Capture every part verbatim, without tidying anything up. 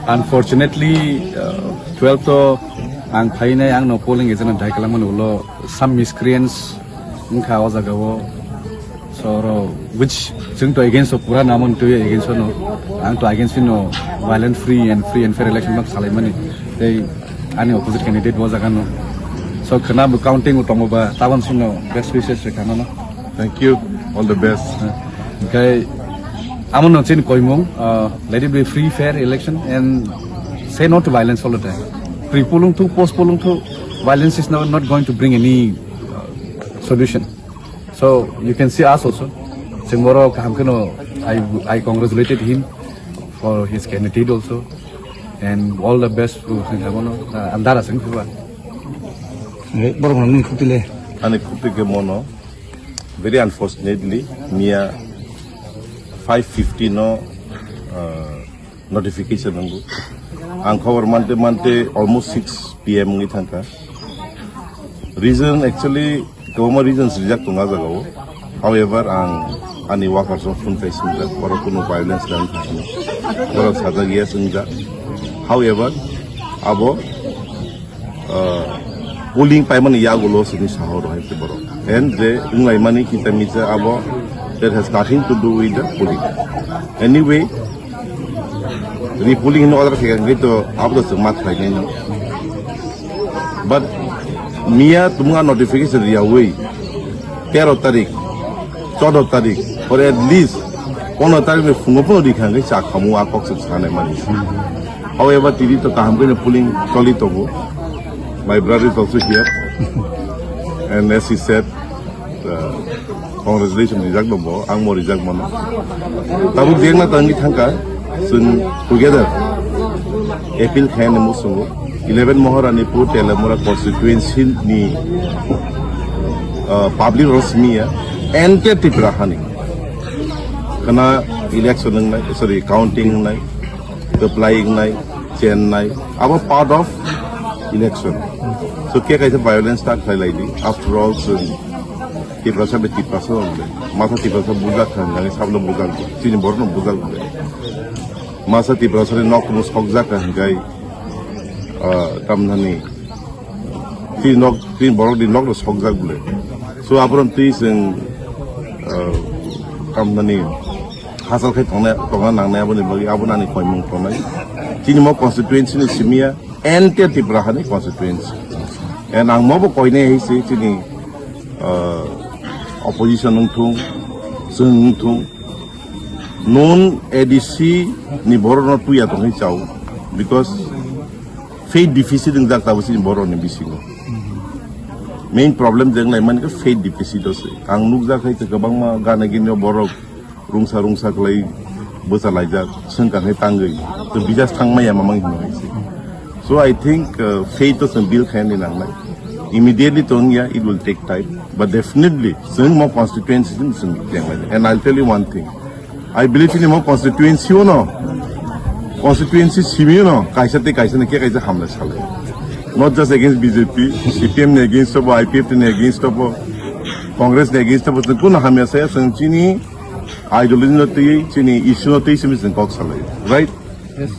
Unfortunately, uh, twelve to ang phainai, ang no polling agent dai kalamani ulo some miscreants wngkha o jaga o. So, oro which chwng to against o pura namon twi against o no. Ang to against no violent, free and, free and fair election no salaimani. Tei ani opposite candidate bo jaga no. So, khwna bo counting o tongo ba tabon sino best wishes se khana no. Thank you. All the best. Okay. Amo no chin koimung, uh, let it be free, fair election and say no to violence all the time. Pre-polling to, post-polling to, violence is not, not going to bring any, uh, solution. So you can see us also. Chwng boro kaham kheno, I, I congratulated him for his candidate also. And all the best to Singhamono, uh, Andara Singh. Borok nang ni khutile. Ani khutike mono. Very unfortunately, miya five fifty no, uh, notification nango. Ang khobor mante mante almost six P M wngwi thangkha. Reason actually, kwbangma reasons rijak tongo ah jagao. However, ang ani workers rok phone khai swngjak, borok kuno violence nang thangkha. Borok sajak yes wngjak. However, abo uh, polling paimani yagulo sini saho rohai se borok. And je wnglaimani kita misa abo, that has nothing to do with the polling. Anyway, re-polling no order khe to abo to chwng ma khlai nai no. But miya tumung notification riyawi tero tarik, choudo tarik, or at least pondro tarik ni phungo phungo rikha hwnkhe cha khamu a kok se sanai mani. However, tini to kaham khe polling choli tongo. My brother is also here. And as he said, uh, congratulations rijak no bo, ang mo rijak mano. Tabuk jengna tangwi thangka, chwng together appeal khaina musungo. Eleven Maharani Pur Telamura constituency ni, uh, public rosmiya, entire Tripura hani. Kana election wngnai, sorry, counting wngnai, apply wngnai, chennai, abo part of election. So, ke kaisa violence ta khlai lai di. After all, chwng Tiprasa be Tiprasa wngnai. Masa Tiprasa bujak kha, nang sablo bujak, chini borno bujak wngnai. Masa Tiprasa ni nok mo sokjak kha hingkai, ah, tamnani. Twi nok, twi borok ni nok rok sokjak bole. So, abono twi chwng, ah, kamnani hachal khai tongna, tongna nangnai aboni bagwi abono ani koimung tongnai. Chini mo constituency ni simiya, entire Tripura hani constituency. And ang mobo koinai hai se chini, ah, opposition wngthung, chwng wngthung, non A D C ni borok no tuya tongwi chao, because faith deficit wngjak tabuk chini borok ni bisingo. Main problem je wnglai mani khe faith deficit o se. Ang nukjak hai kwbangma gana gini borok rungsa rungsa khlai bwsa laijak, swngkar hai tangwi. To bidas thangmaya mamang hino hai se. So I think, uh, faith to some build khaini nangnai. Immediately to wngya, it will take time. But definitely, chwng mo constituency chwng chwng tenglai. And I'll tell you one thing. I believe in mo constituency no. Constituency simi no. Kaisa te kaisa ne ke kaisa hamla salai. Not just against B J P, C P M ni against obo, I P F T ni against obo, Congress ni against obo. Chwng kuno hamya saya chwng chini ideology no twi, chini issue no twi simi chwng kok salai. Right? Yes.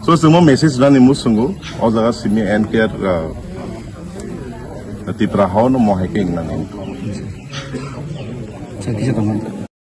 So, chwngmo message rani musungo, o jaga simi entire, uh, Tipra hao no mohai khe wngnani. Sa kisa tongmani.